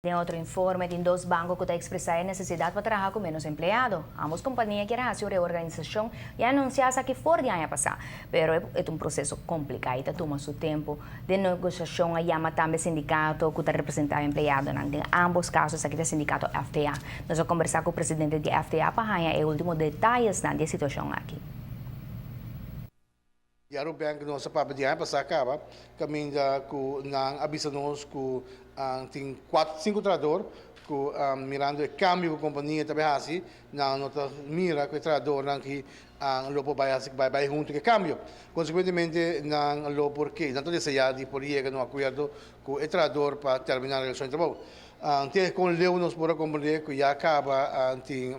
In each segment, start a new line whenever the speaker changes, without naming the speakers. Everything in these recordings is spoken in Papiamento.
Den otro informe, tin dos banco cu ta expresa e necesidad pa traha cu menos empleado. Ambos compania kier haci un reorganisacion y a anuncia esaki for di aña pasa. Pero e ta un proceso complica y ta tuma su tempo. Den negociacion a yama tambe sindicato cu ta representa empleadonan. Den ambos caso esaki ta sindicato FTA. Nos a combersa cu presidente di FTA pa haya e ultimo detayesnan di e situacion aki.
Di Arubank nos a papia di aña pasá kaba, kaminda ku nan a bisa nos ku tin kuater sinku trahador ku mirando e kambio ku kompania ta bai hasi, nan no ta mira ku e trahadornan ki lo por bai hasi bai bai huntu ku e kambio. Konsekuentemente nan lo por ke, nan ta deseá di por yega na un akuerdo ku e trahador pa terminá relashon di trabou. Te kon leu nos por a komprendé ku ya kaba tin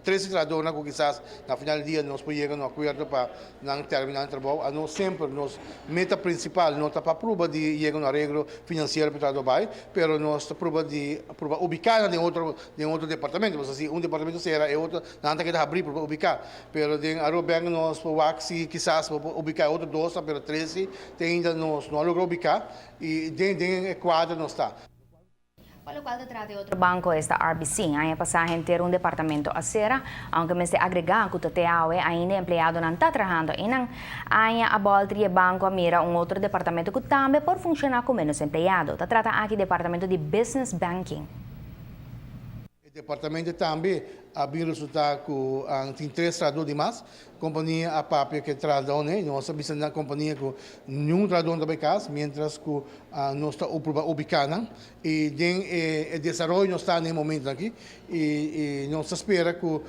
trese trahadónan ku kisas na final di dia nos por yega na un akuerdo pa nan terminá nan trabou. Anos semper nos meta prinsipal no ta pa pruba di yega na un areglo finansiero pa e trahadó bai, pero nos ta pruba di pruba ubiká nan den otro den otro departamento. Pasobra si un departamento sera e otro nan ta keda habrí pa por ubiká. Pero den Aruba Bank nos por wak si kisas bo por ubiká e otro dosnan, pero trese te ainda nos no a logra ubiká. I den den e kuadro nos ta.
Pa lokual ta trata e otro banko esta RBC, aña pasá henter un departamento a sera, aunke mester agregá ku ta te awe ainda e empleadonan ta trahando einan. Aña a bòltri e banko a mira un otro departamento ku tambe por funshoná ku ménos empleado. Ta trata aki departamento di Business Banking.
E departamento tambe a bin resulta cu tin tres trahador di mas. Compania a papia cu e trahadornan ey. Nos a bisa na compania cu niun trahador no ta bay cas mientras cu nos ta prueba ubica nan. Y den e desaroyo nos ta na e momentonan aki y nos ta spera cu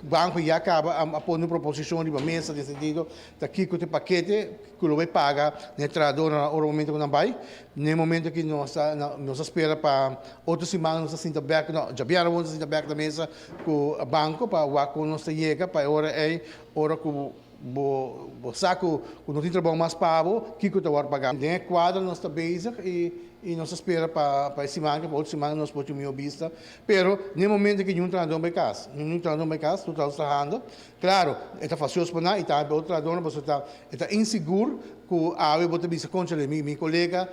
banco ya caba a pone un proposicion riba mesa den sentido ta kico ta e pakete cu lo bay paga na e trahadornan na ora momento cu nan bay. Na e momento aki nos ta nos ta spera pa otro siman nos ta sinta bek, no, djabièrnè awor nos ta sinta bek na mesa cu banco pa wak con nos ta yega pa e ora ey, ora cu bo bo sa cu cu no tin trabou mas pa bo, kico ta word paga. Den e cuadro nos ta bezig y y nos ta spera pa pa e siman aki, pa otro siman nos por tin un miho bista. Pero na e momento aki niun trahador bay cas, niun trahador bay cas, tur trahador ta trahando. Claro, e ta facioso pa nan y tambe pa otro trahadornan pasobra ta e ta insigur cu awe bo ta bisa, Conchale, mi mi colega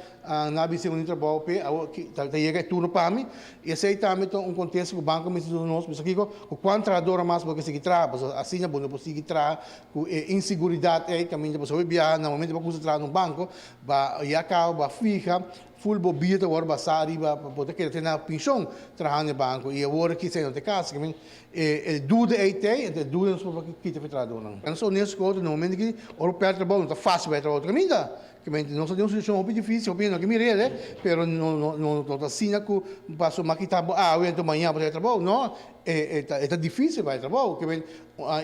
na bisa un trabao p'e, awo ki ta yega e turno pa mi. Y esey tambe ta un contexto cu banco mester duna nos, bisa kico, cu cuan trahadornan mas bo ke sigui traha, pasobra asina bo no por sigui traha cu e insiguridad ey caminda pasobra hopi biaha na momento bo a cuminsa traha na un banco, ba ya caba bo a fija Ful bo bida ta wòrdu basá riba pa bo ta keda te na penshon trahando e banko i awor aki esei no ta e kaso. Kimen e e duda ei t'ei, enton e duda nos por kita pa e trahadónan. Nos ta honesto ku otro, na momento ki ora bo pèrdè trabou no ta fásil bai traha otro kaminda. Kimen nos ta den un situashon hopi difísil, hopi hende no ke mir'el e, pero no no no no ta asina ku pasobra mi a kita bo awe enton mañana bo ta bai trabou. No, e e ta e ta difísil bai trabou. Kimen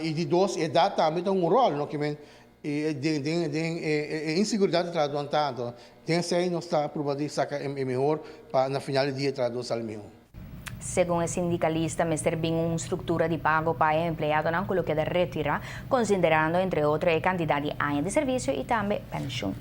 i di dos edat tambe ta un ròl no. Kimen I den den den e inseguridat di trahadónan ta anto den esei nos ta pruba di saka e mehor pa na final di dia e trahadó sali mihó.
Segun e sindikalista mester bin un struktura di pago pa e empleadonan ku lo keda retirá, konsiderando entre otro e kantidat di aña di servisio i tambe penshun.